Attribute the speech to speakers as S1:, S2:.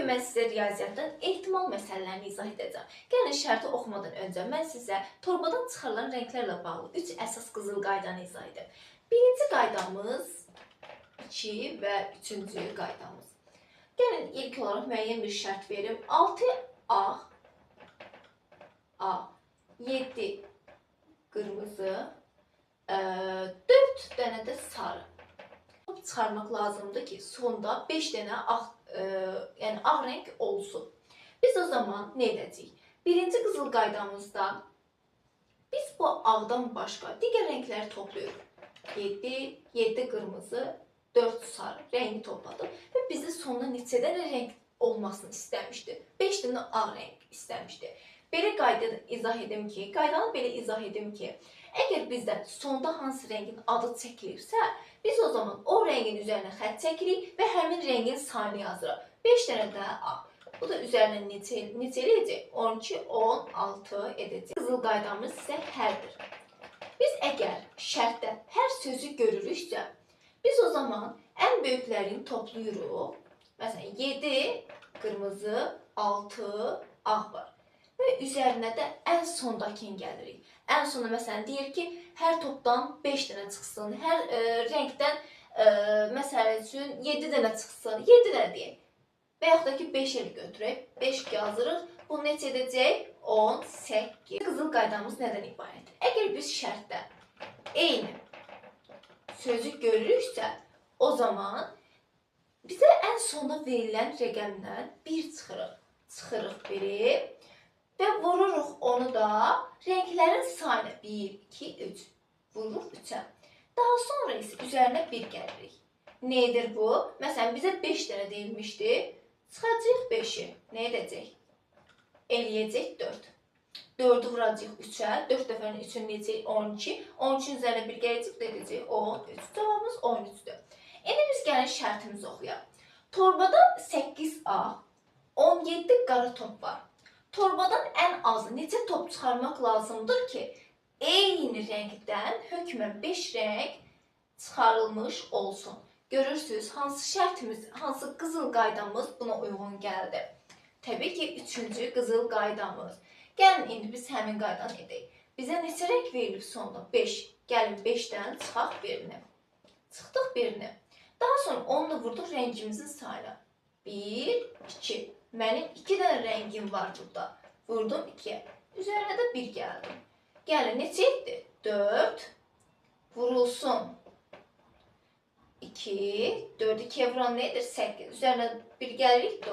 S1: gün mən sizə riyaziyyatdan ehtimal məsələlərini izah edəcəm. Gəlin şərti oxumadan öncə mən sizə torbadan çıxarılan rənglərlə bağlı 3 əsas qızıl qaydanı izah edim. Birinci qaydamız, 2 və üçüncü qaydamız. Gəlin ilk olaraq müəyyən bir şərt verim. 6 ağ, A, 7 qırmızı, 4 dənə də sarı. Çıxarmaq lazımdır ki, sonda 5 dənə ağ, yəni ağ rəng olsun. Biz o zaman nə edəcəyik? Birinci qızıl qaydamızda biz bu ağdan başqa digər rəngləri toplayırıq. 7, 7 qırmızı, 4 sarı rəngi topladıq və bizi sonda neçə dənə rəng olmasını istəmişdi? 5 dənə ağ rəng istəmişdi. Belə qayda izah edim ki, qaydanı belə izah edim ki, əgər bizdən sonda hansı rəngin adı çəkilirsə, biz o zaman o rəngin üzərinə xətt çəkirik və həmin rəngin sayını yazırıq. 5 dənə də ağ. Bu da üzərinə neçə eləyəcək? 12, 16 edəcək. Qızıl qaydamız isə hərdir. Biz əgər şərtdə hər sözü görürüksə, biz o zaman ən böyüklərini toplayırıq. Məsələn, 7 qırmızı, 6 ağ var. Və üzərinə də ən sondakini gəlirik. Ən sonda məsələn deyir ki, hər topdan 5 dənə çıxsın, hər rəngdən məsəl üçün 7 dənə çıxsın, 7 dənə deyək. Və yaxud da ki 5 elə götürək, 5 yazırıq. Bu neçə edəcək? 18. Qızıl qaydamız nədən ibarətdir? Əgər biz şərtdə eyni sözü görürüksə, o zaman bizə ən sonda verilən rəqəmdən 1 çıxırıq. Çıxırıq 1-i. Və vururuq onu da rənglərin sayına 1, 2, 3. Vururuq 3-ə. Daha sonra isə üzərinə 1 gəlirik. Nə edir bu? Məsələn, bizə 5 dənə deyilmişdi. Çıxacağıq 5-i. Nə edəcək? Eləyəcək 4. 4-ü vuracağıq 3-ə. 4 dəfənin 3-ün necə? 12. 12-nin üzərinə 1 gələcək, bu da edəcək 13. Cavabımız 13-dür. İndi biz gəlin şərtimizi oxuyaq. Torbada 8 ağ, 17 qara top var. Torbadan ən azı neçə top çıxarmaq lazımdır ki, eyni rəngdən hökmən 5 rəng çıxarılmış olsun. Görürsünüz, hansı şərtimiz, hansı qızıl qaydamız buna uyğun gəldi. Təbii ki, üçüncü qızıl qaydamız. Gəlin indi biz həmin qaydanı edək. Bizə neçə rəng verilib sonda? 5. Gəlin 5-dən çıxaq birini. Çıxdıq birini. Daha sonra onu da vurduq rəngimizin sayına. 1, 2. Mənim 2 dənə rəngim var burada. Vurdum 2-yə. Üzərinə də 1 gəldi. Gəlin, neçə etdi? 4. Vurulsun. 2. 4-ü 2-yə vuran nə edir? 8. Üzərinə 1 gəlirik.